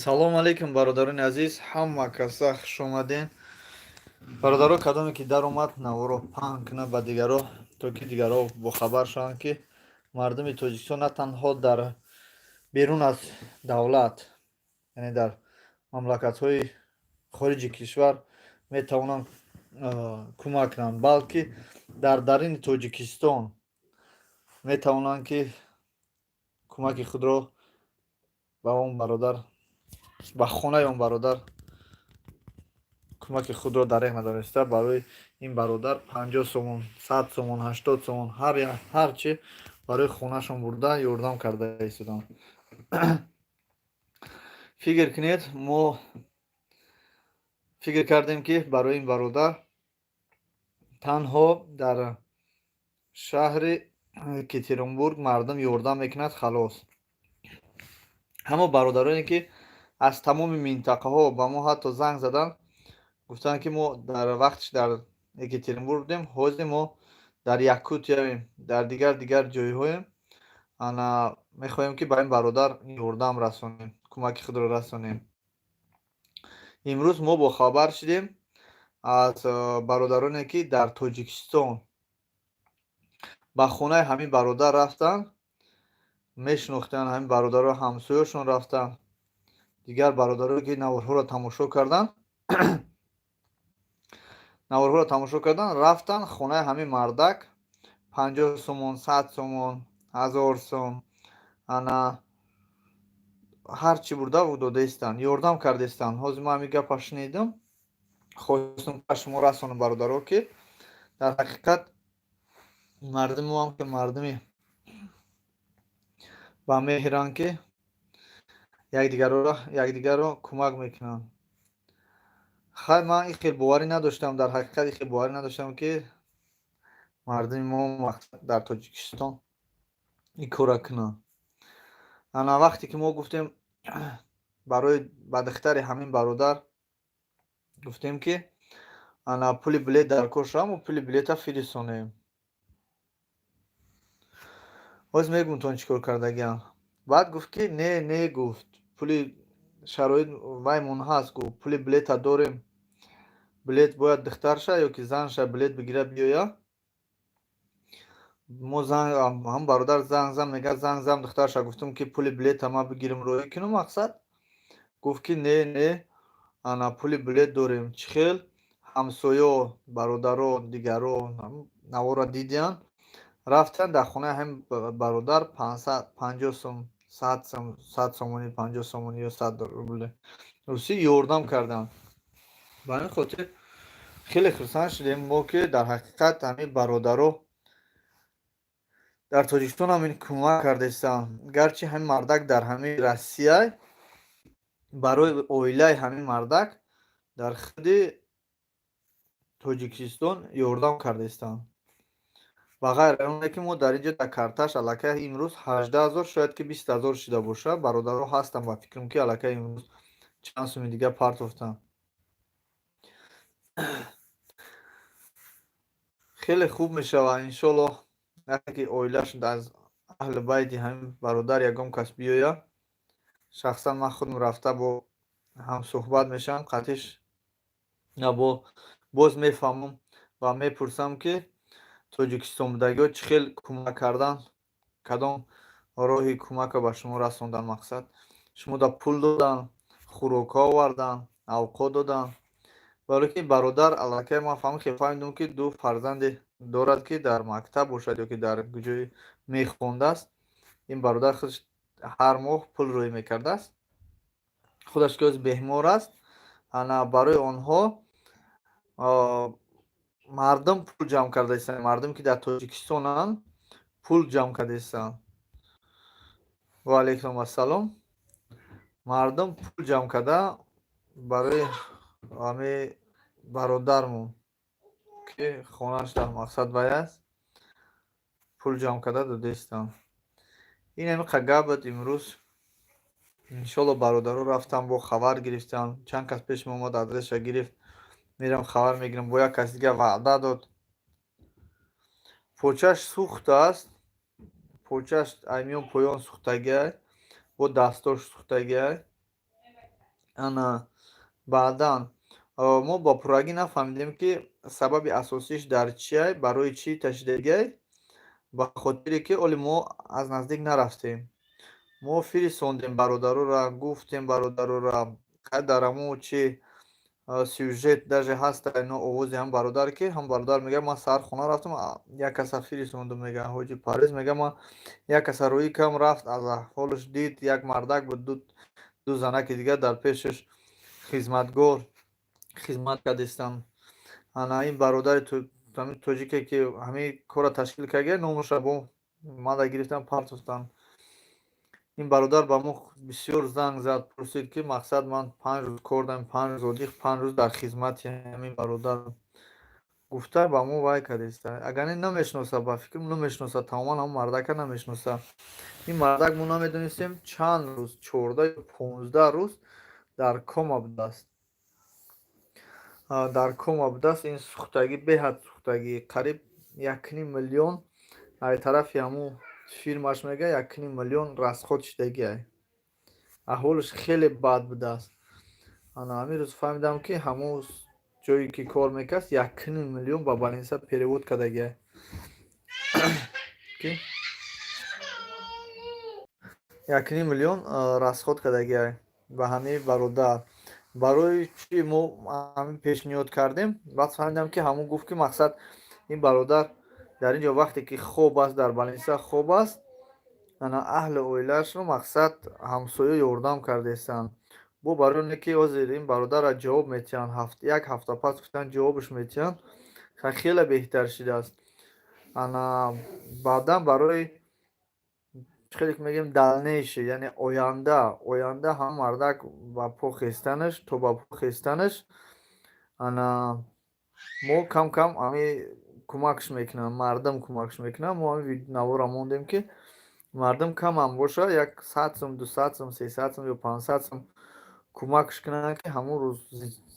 Салому алейкум, бародарони азиз, ҳама каса хуш омаден. Бародаро, кадоме ки даромад, наворо паҳн кунад ба дигаро, то ки дигаро бохабар шаванд, ки мардуми Тоҷикистон на танҳо дар берун аз давлат, яъне дар мамлакатҳои хориҷи кишвар метавонанд кӯмак кунанд, балки дар дарини Тоҷикистон метавонанд, ки кӯмаки худро ба он бародар, ба хонаи он бародар кӯмаки худро дареғ надониста, барои ин бародар 50 сомон, 100 сомон, 80 сомон, ҳар чи барои хонаашон бурда ёрдам карда истоданд. Фикр кунед, мо фикр кардем, ки барои ин бародар танҳо дар шаҳри Екатеринбург мардум ёрдам мекунад, халос. Ҳамо бародароне, ки аз тамоми минтақаҳо ба мо ҳатто занг заданд, гуфтанд, ки мо дар вақтиш дар Екатеринбург будем, ҳозир мо дар Якутияем, дар дигар дигар ҷойҳоем, ана мехоҳем, ки ба ин бародар ёрдам расонем, кӯмаки худро расонем. Имрӯз мо бохабар шудем аз бародароне, ки дар Тоҷикистон ба хонаи ҳамин бародар рафтанд, мешинохтанд ҳамин бародаро, ҳамсояшон рафтанд, дигар бародарое, ки наворҳоро тамошо карданд, рафтанд хонаи ҳамин мардак, 50 сомон, 100 сомон, 1000 сом, ана ҳар чӣ бурда додаистанд, ёрдам кардаистанд. Ҳозир ман ҳамин гапа шунидам, хостам ба шумо расонам, бародаро, ки дар ҳақиқат мардуми моам ки мардуми ба меҳранд, ки якдигарро кӯмак мекунанд. Хай, ман ин хел боварӣ надоштам, дар ҳақиқат ин хел боварӣ надоштам, ки мардуми мо дар Тоҷикистон ин корра кунанд. Ана вақте ки мо гуфтем, барои ба духтари ҳамин бародар гуфтем, ки ана пули билет дар кор шава, мо пули билета фирисонем. Ҳозир мегӯм, чӣ кор кардагиам. Баъд гуфт, ки не, не, гуфт, пули шароит ваймон ҳаст, гуфт, пули билета дорем, билет бояд духтарша ё ки занша билет бигира биёя. Мо ҳам бародар занг зан, мега, занг зам духтарша, гуфтам, ки пули билета ман бигирам, роҳӣ кунам, мақсад. Гуфт, ки не, не, ана пули билет дорем. Чӣ хел ҳамсоё, бародаро, дигаро наворро дидиянд, рафтанд дар хонаи ҳамин бародар, 50 сом, 100 сом, 100 сомонӣ, 50 сомонӣ ё 100 рубли русӣ ёрдам карданд. Ба ҳамин хотир хеле хурсанд шудем мо, ки дар ҳақиқат ҳамин бародаро дар Тоҷикистон ҳам ин кӯмак кардаистанд. Гарчи ҳамин мардак дар ҳамин Россия, барои оилаи ҳамин мардак дар худи Тоҷикистон ёрдам кардаистанд. Ба ғайр оне ки мо дар инҷо дар карташ аллакай имрӯз 18 000, шояд ки 20 000 шуда бошад. Бародаро ҳастанд, ба фикрам, ки аллакай имрӯз чанд суми дигар партофтанд. Хеле хуб мешавад, иншоллоҳ, вақте ки оилаш аз аҳли байти ҳамин бародар ягон кас биёяд, шахсан ман худам рафта бо ҳамсӯҳбат мешавам қатиш, бо боз мефаҳмам ва мепурсам, ки тоҷикистон будагиҳо чӣ хел кӯмак карданд, кадом роҳи кӯмакро ба шумо расонданд, мақсад, шумо пул доданд, хӯрокҳо оварданд, авқот доданд. Барое ки бародар аллакай ман фаҳмидам, ки ду фарзанде дорад, ки дар мактаб бошад ё ки дар ҷое мехондааст. Ин бародар худаш ҳар моҳ пул рӯй мекардааст, худаш ки ҳозир бемор аст. Ана барои онҳо мардум пул ҷамъ кардаистанд, мардуме, ки дар Тоҷикистонанд, пул ҷамъ кардаистанд. Ва алайкум ассалом. Мардум пул ҷамъ карда барои ҳамин бародармон, ки хонааш дар мақсад вай аст, пул ҷамъ карда додаистанд. Ин ҳамин гап буд имрӯз. Иншолло, бародаро рафтам, бо хабар гирифтам, чанд кас пеши мо омад, адреса гирифт, мерам, хабар мегирам, бо як каси дигар ваъда дод. Почаш сӯхтааст, почаш аймиён поён сӯхтагиай, бо дастош сӯхтагиай. Ана баъдан мо ба пуррагӣ нафаҳмидем, ки сабаби асосиш дар чиай, барои чӣ ташидагиай, ба хотире ки оли мо аз наздик нарафтем. Мо фиристондем бародарора, гуфтем бародарора, дар ҳамун чи сюжет даже ҳаста ино, овози ҳам бародар, ки ҳам бародар мега: «Ман саҳар хона рафтам, як каса фиристондум», мега ҳоҷи Парвиз, мега: «Ман як каса рӯӣ кам, рафт, аз аҳволаш дид, як мардак буд, ду занаки дигар дар пешаш хизматгор хизмат кардистанд». Ана ин бародари тоҷике, ки ҳамин корро ташкил карда, номаша бо мада гирифтан, партофтанд. Ин бародар ба мо бисёр занг зад, пурсид, ки мақсад, ман 5 рӯз кор дорам, 5 рӯз отдых, 5 рӯз дар хизмати ҳамин бародар гуфта, ба мо вай кардиста. Агар не, намешиноса, ба фикрам, намешиноса тамоман, ҳамон мардака намешиноса. Ин мардак, мо намедонистем, чанд рӯз, 14 ё 15 рӯз дар кома будааст, дар кома будааст. Ин сӯхтагӣ, беҳад сӯхтагӣ, қариб 1,5 миллион ай тарафи ҳамун фирмаш, мега, 1,5 миллион расход шидагиай. Аҳволаш хеле бад будааст. Ана ҳамин рӯз фаҳмидам, ки ҳамун ҷое ки кор мекард, 1,5 миллион ба больница перевод кардагиай, ки 1,5 миллион расход кардагиай ба ҳамин бародар. Барои чӣ мо ҳамин пешниҳод кардем? Баъд фаҳмидам, ки ҳамун гуфт, ки мақсад, ин бародар дар ин ҷо вақте ки хоб аст, дар больница хоб аст, ана аҳли оилаашро, мақсад, ҳамсоя ёрдам кардестанд. Бо барои оне ки ҳозир ин бародарро ҷавоб метиҳанд, як ҳафта пас гуфтанд, ҷавобаш метиҳанд, хеле беҳтар шидааст. Ана баъдан барои хеле ки мегӯем, дальнейший, яъне оянда ҳам мардак ба по хестанаш, то ба по хестанаш, ана мо кам кам ҳами кӯмакш мекунам, мардум кӯмакш мекунам. Мо ҳами наворо мондем, ки мардум камам боша, 100 сум, 200 сум, 300 сум ё 500 сум кӯмакш кунанд, ки ҳамон рӯз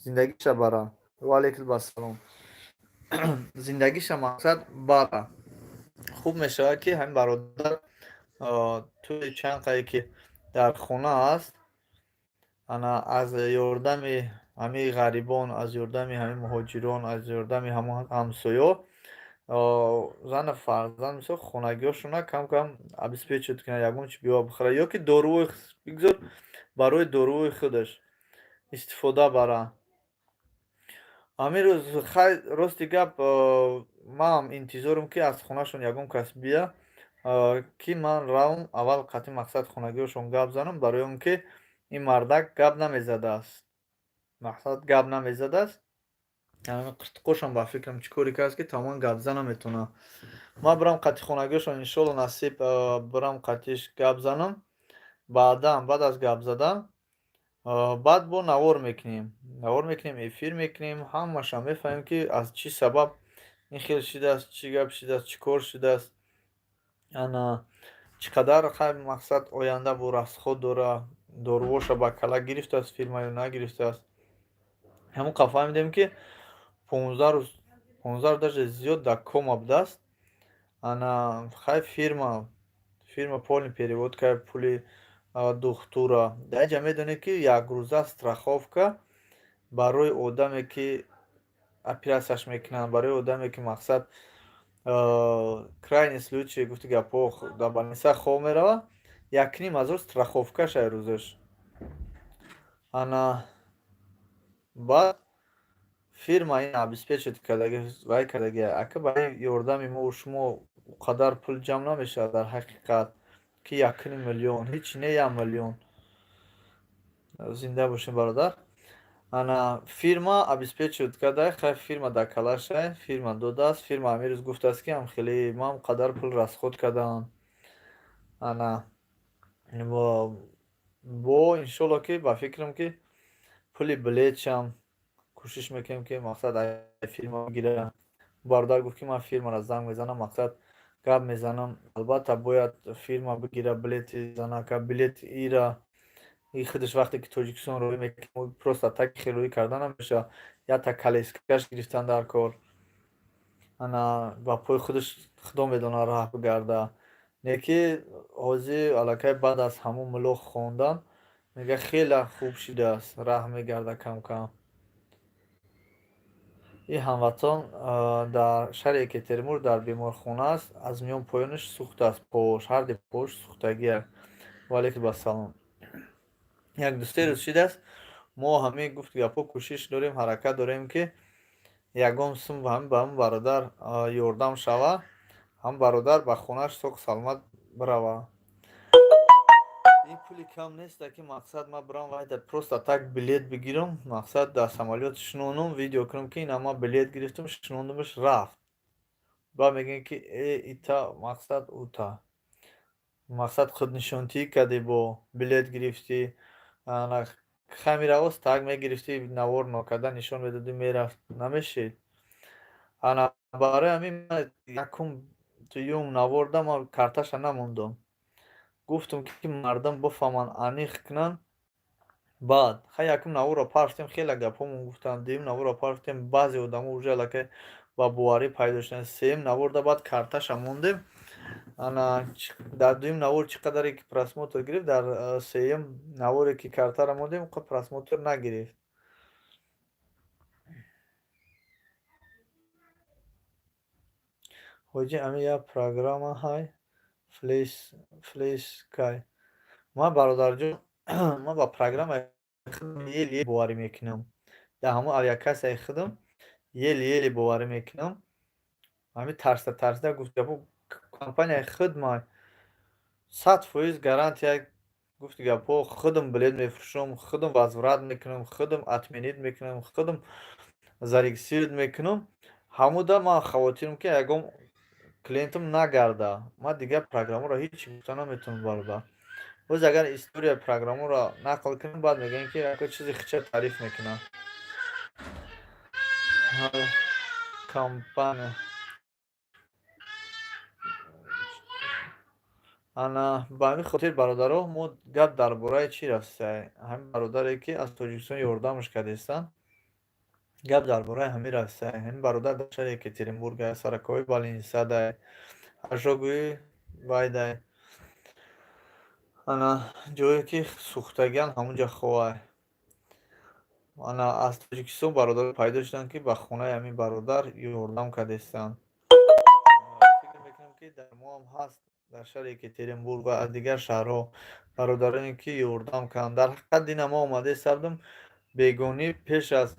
зиндагиша бара. Ваалайкум ассалом. Зиндагиша, мақсад, бара. Хуб мешавад, ки ҳамин бародар тӯли чанд қае ки дар хона аст, ана аз ёрдами ҳамин ғарибон, аз ёрдами ҳамин муҳоҷирон, аз ёрдами ҳамон ҳамсоё, зану фарзанд, мисол, хонагиҳошона кам кам обеспечить кунад, ягон чи биёва бихӯрад ё ки доруҳои бигзор, барои доруҳои худаш истифода барад. Ҳамин рӯз, хай, рости гап, манам интизорам, ки аз хонашон ягон кас бия, ки ман равам, аввал қатъи, мақсад, хонагиҳошон гап занам, барои он ки ин мардак гап намезадааст, мақсад, гап намезадааст. Қиртиқошам, ба фикрам, чӣ коре кардааст, ки тамоман гапза наметавонад. Ман бирам қатъи хонагиҳошон, иншоалло, насиб, бирам қатъиш гап занам. Баъдан, баъд аз гап задан, баъд бо навор мекунем, эфир мекунем, ҳамаша мефаҳмем, ки аз чӣ сабаб ин хел шидааст, чӣ гап шидааст, чӣ кор шидааст, ана чӣ қадар, хай, мақсад, оянда бо расход дора, доруҳоша ба кала гирифтааст фирма ё нагирифтааст. Ҳамон қа фаҳмидем, ки 15 рӯз, 15 рӯз даже зиёд дар кома будааст. Ана хай, фирма полный перевод кард пули духтура. Дар инҷа медонед, ки якрӯза страховка барои одаме, ки оператсияш мекунанд, барои одаме, ки, мақсад, крайний случай, гуфти гапҳо, дар больница хоб меравад, 1,5 ҳазор страховкаш ай рӯзаш. Ана баъд фирма ин обеспечить кардаги, вай кардаги. Ака, ба ёрдами мову шумо он қадар пул ҷамъ намешавад дар ҳақиқат, ки 1,5 миллион ҳеч не, 1 миллион. Зинда бошем, бародар. Ана фирма обеспечивать карда, хай, фирма дар калашай, фирма додааст. Фирма ҳамин рӯз гуфтааст, ки ҳамхеле ман он қадар пул расход кардам. Ана бо иншоалло, ки ба фикрам, ки пули билетшам кӯшиш мекунем, ки, мақсад, фирма гира. Бародар гуфт, ки ман фирмаро занг мезанам, мақсад, гап мезанам. Албатта, бояд фирма бигира билети занака, билети ира и худаш. Вақте ки Тоҷикистон роҳӣ мекунем, просто так хелоӣ карда намешавад, якта коляскаш гирифтан дар кор. Ана ба пои худаш, худо медонад, раҳ бигарда. Не ки ҳозир аллакай баъд аз ҳамун мулоқ хондан. Мега, хеле хуб шидааст, раҳ мегарда кам-кам. Ин ҳамватон дар шаҳри Екатеринбург дар беморхона аст, аз миён поёнаш сӯхтааст, пош, ҳарди пош сӯхтагиак. Ва алейкум ассалом. Як ду-се рӯз шидааст, мо ҳамин гуфти гапҳо кӯшиш дорем, ҳаракат дорем, ки ягон сум ба ҳамин бародар ёрдам шава, ҳам бародар ба хонааш соғу саломат бирава. Ин пули кам неста, ки мақсад ман бирам вайда просто так билет бигирам, мақсад дар самолёт шинонам, видео кунам, ки ина ман билет гирифтам, шинондамаш, рафт. Баъд мегӯем, ки э, ита мақсад, ута мақсад худнишонтӣ кардӣ, бо билет гирифтӣ, камераоз так мегирифтӣ, навор нокарда нишон медодӣ, мерафт, намешид. Ана барои ҳамин якум, дуюм наворда ман карташа намондам. Гуфтам, ки мардум бифаҳманд, аниқ кунанд. Баъд хай якум наворро партофтем, хеле гапҳомон гуфтанд, дуюм наворро партофтем, баъзе одамо уже аллакай ба боварӣ пайдо шуданд. Сеюм наворда баъд карташа мондем. Ана дар дуюм навор чӣ қадаре ки просмотр гирифт, дар сеюм наворе ки картаро мондем, он қадр просмотр нагирифт. Ҳоҷӣ, ами як программа ҳай, флешкай. Ман, бародарҷон, ман ба программаи худам еле боварӣ мекунам. Дар ҳамон авиакассаи худам еле-еле боварӣ мекунам. Ҳамин тарсида тарсида гуфт гапо, компанияи худ ман 100% гарантия, гуфти гапҳо, худам билет мефурӯшам, худам возврат мекунам, худам отменить мекунам, худам зарегистрировать мекунам. Ҳамуда ман хавотирам, ки ягон клиентам нагарда. Ман дигар программаро ҳеҷ гуфта наметавонам, бародар. Боз агар историяи программаро нақл кунам, баъд мегӯем, ки яко чизи хича таъриф мекунам. Компания. Ана ба ҳамин хотир, бародаро, мо гап дар бораи чӣ рафтем? Ҳамин бародаре, ки аз Тоҷикистон ёрдамаш кардестанд, гап дар бораи ҳамин рафтем. Ҳамин бародар дар шаҳри Екатеринбург, сорокои больницадай, ожоговый вайдай. Ана ҷое ки сӯхтагиан, ҳамунҷа ховай. Ана аз Тоҷикистон бародаро пайдо шуданд, ки ба хонаи ҳамин бародар ёрдам кардестанд. Фикр мекунам, ки дар мо ҳам ҳаст, дар шаҳри Екатеринбург ва аз дигар шаҳрҳо бародароне, ки ёрдам карданд. Дар ҳақиқат дина мо омадаиста будем бегонӣ, пеш аз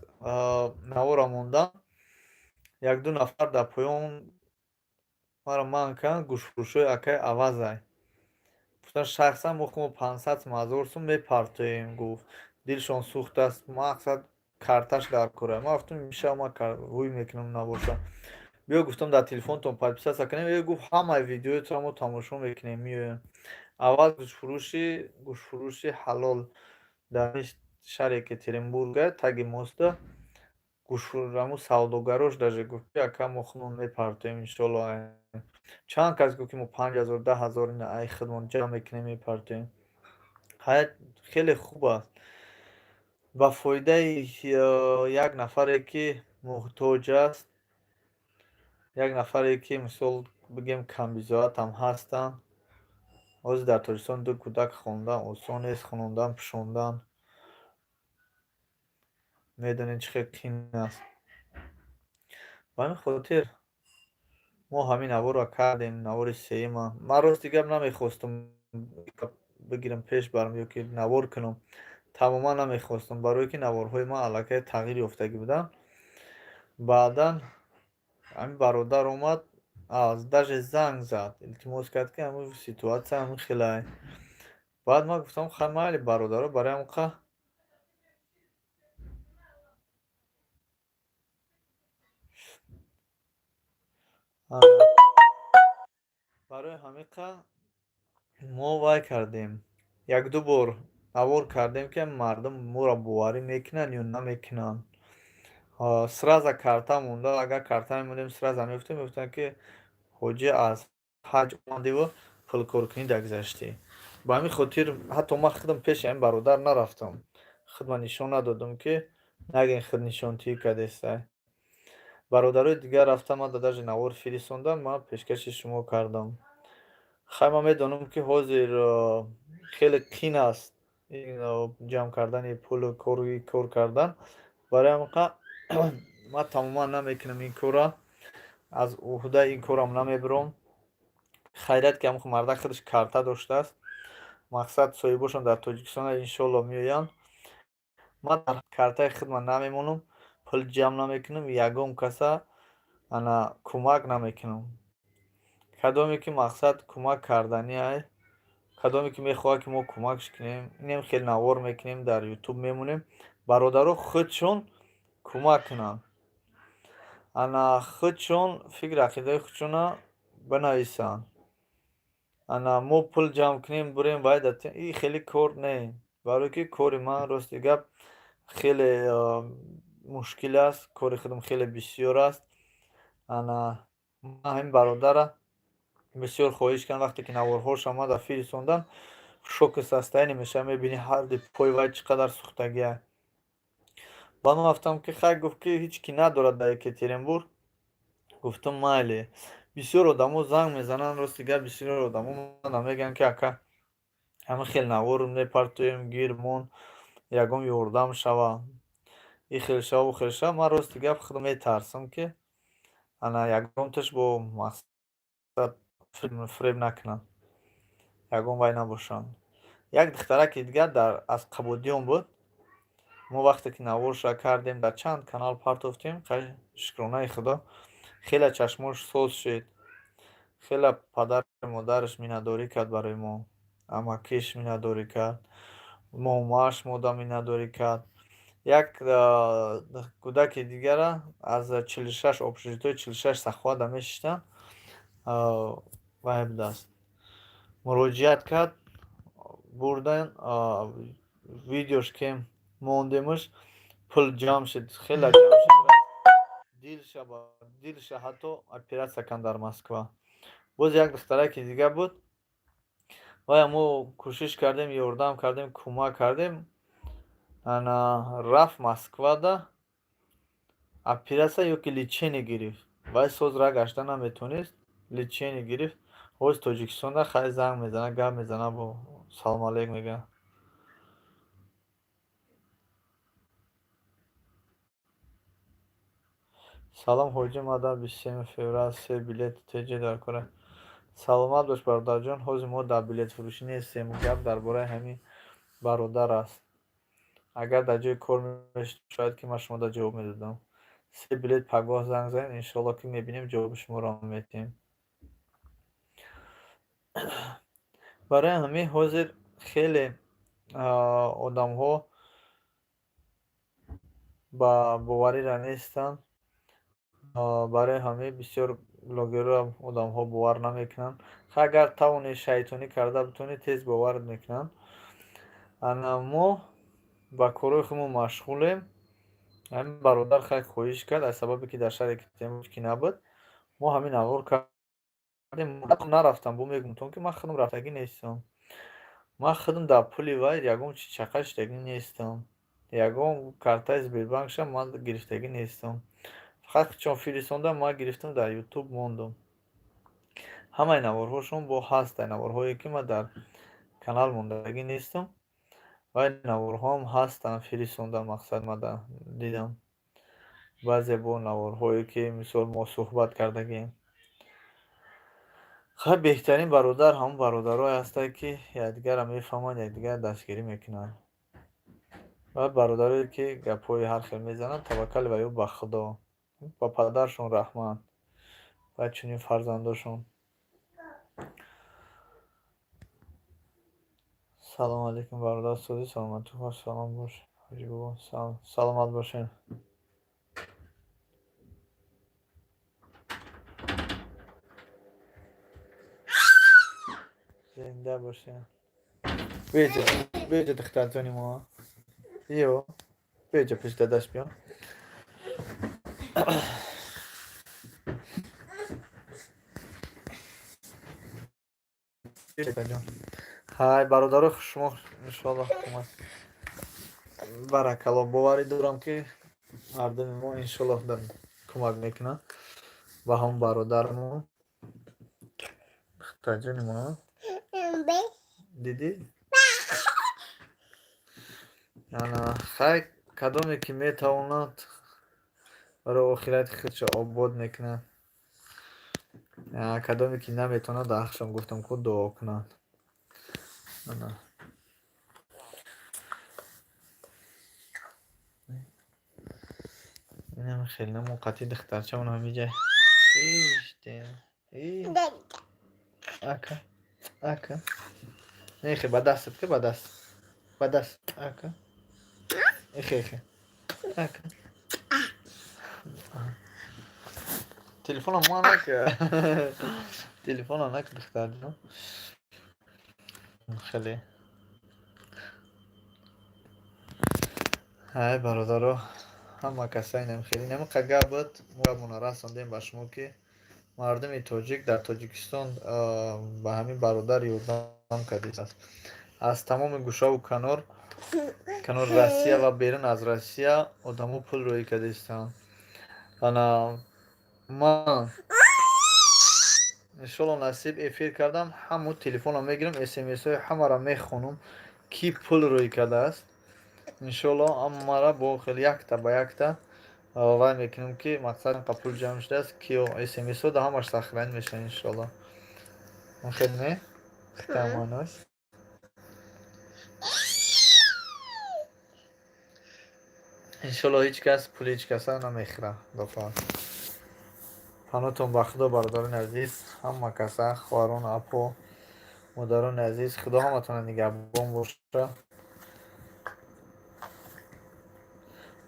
навора мондан як-ду нафар дар поён маро манъ карданд, гӯшфурӯшҳои акаи Авазай. Гуфтанд, шахсан мо хумо 500 сум, 1000 сум мепартоем, гуфт. Дилшон сӯхтааст, мақсад карташ дар кора. Ман гуфтам, имшаб ман ҳуй мекунам, набоша. Биё, гуфтам, дар телефонтон подписаться кунем. Э, гуфт, ҳамаи видеоятро мо тамошо мекунем, меоем. Аввал гӯштфурӯши ҳалол дар шаҳри Екатеринбурга, таги моста, гӯштфурӯ савдогарош даже гуфт, ки ака, мо худмон мепартоем, иншолло. Чанд кас гуфт, ки мо 5000, 10 000 ина ай худмон ҷамъ мекунем, мепартоем. Ҳаят хеле хуб аст. Ба фоидаи як нафаре, ки муҳтоҷ аст, як нафаре, ки мисол бигем, камбизоатам ҳастанд. Ҳозир дар Тоҷикистон ду кӯдак хондан осон нест, хонондан, пӯшондан. Медонед, чӣ хел қин аст. Ба ҳамин хотир мо ҳамин наворро кардем, навори сеюма. Ман рости гап намехостам бигирам, пеш барам ё ки навор кунам. Тамоман намехостам, барое ки наворҳои ман аллакай тағйир ёфтагӣ буданд. Баъдан ҳамин бародар омад, даже занг зад, илтимос кард, ки ҳамин ситуация ҳамин хелай. Баъд ман гуфтам, хай, майли, бародаро, барои ҳамин қа барои ҳамин қа мо вай кардем. Як-ду бор навор кардем, ки мардум моро боварӣ мекунанд ё намекунанд. Сразу карта монда, агар карта мемондем, сразу мегуфтем, мегуфтанд, ки ҳоҷӣ, аз ҳаҷ омадиву пулкоркунӣ дагзаштӣ. Ба ҳамин хотир ҳатто ман худам пеши ҳамин бародар нарафтам. Худма нишон надодам, ки нагӯен, худнишонтӣ кардестай. Бародарои дигар рафтан, ман даже навор фиристондам, ман пешкаши шумо кардам. Хай, ман медонам, ки ҳозир хеле қин аст. Ҷамъ кардани пулу кор кардан. Барои ҳамин ман тамоман намекунам ин корра, аз уҳдаи ин корам намебиром. Хайрият, ки ҳамн мардак худаш карта доштааст, мақсад, соҳибошон дар Тоҷикистон, иншоалло, меоянд. Ман дар картаи худман намемонам, пул ҷамъ намекунам, ягон каса ана кӯмак намекунам. Кадоме ки, мақсад, кӯмак карданиай, кадоме ки мехоҳад, ки мо кӯмакш кунем, инем хел навор мекунем, дар Ютуб мемонем, бародаро худшон кӯмак кунанд, ана худшон фикр ақидаи худшона бинависанд. Ана мо пул ҷамъ кунем, бурем вай и хеле кор не, барое ки кори ман, рости гап, хеле мушкил аст, кори худам хеле бисёр аст. Ана ман ҳамин бародара бисёр хоҳиш кардам. Вақте ки наворҳош омада фирисондан, шоки состояние мешава, мебинӣ ҳарди пои вай чӣ қадар сӯхтагиа. Баъд ман гуфтам, ки хай, гуфт, ки ҳеҷ кӣ надорад дар Екатеринбург. Гуфтам, майли. Бисёр одамо занг мезананд, рости гап, бисёр одамо мана мегӯянд, ки ака, ҳама хел навор мепартоем, гир мон, ягон ёрдам шава, и хел шава, у хел шава. Ман, рости гап, худам метарсам, ки ана ягонташ бо мақсад фиреб накунанд, ягон вай набошанд. Як духтараки дигар дар аз Қабодиён буд. Мо вақте ки наворша кардем, дар чанд канал партофтем, шукронаи Худо, хеле чашмош соз шуд, хеле падару модараш миннатдорӣ кард барои мо, амакиш миннатдорӣ кард, момааш мода миннатдорӣ кард. Як кӯдаки дигара аз 46 общежитои 46 Саховада мешиштанд, вай будааст, муроҷиат кард, бурдан, видеош ки мондемаш, пул ҷамъ шуд, хеле ҷамъ шуд, дилша, дилша ҳатто оператсия карданд дар Москва. Боз як духтараки дига буд, вая мо кӯшиш кардем, ёрдам кардем, кӯмак кардем, ана рафт Москвада, оператсия ё ки лечение гирифт. Вай соз ра гашта наметонист, лечение гирифт. Ҳоз Тоҷикистонда хай занг мезанад, гап мезанад, бо салом алейк мегӯяд. Салом, ҳоҷӣ, ман дар 27 феврал се билети ТЖ дар кора. Саломат бош, бародарҷон. Ҳозир мо дар билетфурӯшӣ нестем, гап дар бораи ҳамин бародар аст. Агар дар ҷои кор мешуд, шояд ки ман шумода ҷавоб медодам. Се билет, пагоҳ занг занед, иншоалло, ки мебинем, ҷавоби шуморо метиҳем. Барои ҳамин ҳозир хеле одамҳо ба боварира нестанд. Барои ҳамин бисёр блогерро одамҳо бовар намекунанд. Агар тавонӣ шайтонӣ карда битонӣ, тез боварат мекунанд. Ана мо ба корҳои худмон машғулем. Ҳамин бародар хай хоҳиш кард, аз сабабе ки дар шаҳре ки набуд, мо ҳамин навор кардем. Нарафтам, бо мегумтон, ки ман худам рафтагӣ нестам. Ман худам дар пули вай ягон чи чақа шудагӣ нестам, ягон картаи Сбербанкша ман гирифтагӣ нестам. Фақат чон фиристонда, ман гирифтам, дар Ютуб мондум. Ҳамаи наворҳошон бо ҳаст, наворҳое ки ман дар канал мондагӣ нестам, вай наворҳоам ҳастанд, фиристонда, мақсад, ман дидам баъзе бо наворҳое ки, мисол, мо суҳбат кардагием. Хай, беҳтарин бародар ҳамон бародарое ҳастанд, ки якдигарро мефаҳманд, якдигарро дастгирӣ мекунанд. Ва бародарое ки гапҳои ҳар хел мезананд, таваккал ва ё ба Худо, ба падаршон раҳмат ва чунин фарзандошон. Салому алейкум, бародар, созӣ, саломатӣ? Салом бош, ҳоҷӣ бобо, саломат бошед. Зинда бошед. Беҷа, беҷа, духтарҷони мо, биё, беҷа, пеш дадаш биё. Ҳай, бародаро, шумо иншоалло кӯмак, баракалло. Боварӣ дорам, ки мардуми мо иншоалло кӯмак мекунанд ба ҳамон бародармо. Духтарҷони мо, дидӣ? Ана хай, кадоме ки метавонад, барои охирати худша обод мекунад, кадоме ки наметавонад, дар ҳаққшон гуфтам ку, дуо кунад. Ана инам хеле муқати духтарчамон ҳамиҷа шиштем. Ака, ака, нехе, ба дастат ки, ба даст, ба даст, ака, эхе, эхе, ака, телефона ма нака, телефона нака, духтарҷон. Хеле ҳай, бародаро, ҳама каса инам хеле намиқа гап буд. Мо гапмона расондем ба шумо, ки мардуми тоҷик дар Тоҷикистон ба ҳамин бародар ёрдам кардааст. Аз тамоми гӯшаву канори Россия ва берун аз Россия одамо пул рӯӣ кардаистанд. Ана ман, иншолло, насиб эфир кардам, ҳамун телефонро мегирам, смсҳои ҳамаро мехонам, кӣ пул рӯӣ кардааст. Иншолло, ҳамаро бо хеле якта ба якта вай мекунем, ки мақсад инқа пул ҷамъ шудааст, ки смсҳо да ҳамаш сохранить мешавад, иншолло. Хел не хитаманос. Иншолло, ҳеҷ кас пули ҳеҷ каса намехӯрад. Худо паноҳтон ба Худо, бародарони азиз, ҳама каса, хоҳарон, апо, модарони азиз, Худо ҳаматонро нигаҳбон боша.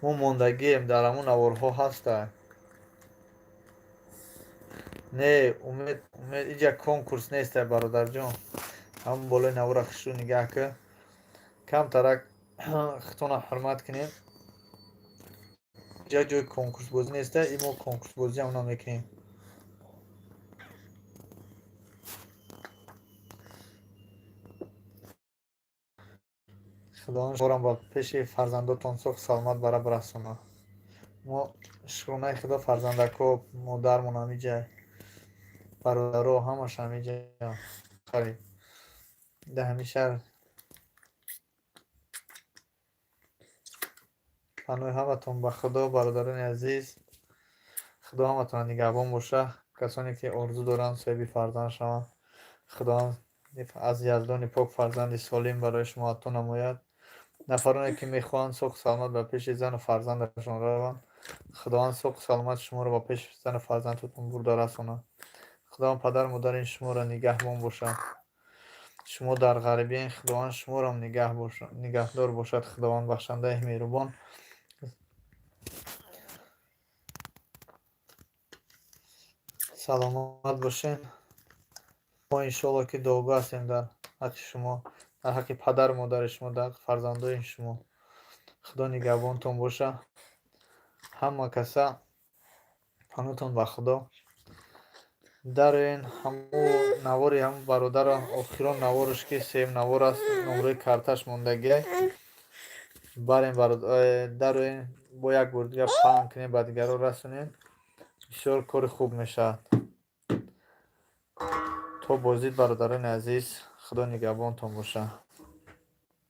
Мо мондагием, дар ҳамун наворҳо ҳаста. Не, Умед, Умед, иҷа конкурс неста, бародарҷон. Ҳамун болои навора хушрӯ нигаҳ кӣ, камтарак худтонро ҳурмат кунем. Иҷа ҷои конкурсбозӣ неста, и мо конкурсбозиам намекунем. Худованд шуморам ба пеши фарзандотон соғ саломат бара бирасонад. Мо шукронаи Худо, фарзандако, модармон ҳамиҷа, бародаро ҳамаш ҳамиҷа, қариб дар ҳамин шаҳр. Паноҳи ҳаматон ба Худо, бародарони азиз. Худо ҳаматонро нигаҳбон боша. Касоне ки орзу доранд соҳиби фарзанд шаванд, Худованд аз Яздони пок фарзанди солим барои шумо ато намояд. Нафароне ки мехоҳанд соғ саломат ба пеши зану фарзандашон раванд, Худованд соғ саломат шуморо ба пеши зану фарзандатон бурда расонад. Худованд падару модари шуморо нигаҳбон бошад. Шумо дар ғарибиен, Худованд шуморам нигаҳдор бошад. Худованд бахшандаи меҳрубон. Саломат бошед. Мо, иншоалло, ки дуогӯ ҳастем дар ҳаққи шумо, дар ҳаққи падару модари шумо, дар ҳаққи фарзандони шумо. Худо нигаҳбонтон боша. Ҳама каса паноҳтон ба Худо. Дароен, ҳаму навори ҳаму бародаро, охирон навораш, ки сеюм навор аст, номрои карташ мондагиай, барем, дароен, бо як бор дига паҳн кунем, ба дигарон расонем, бисёр кори хуб мешавад. То боздид, бародарони азиз, Худо нигаҳбонтон боша.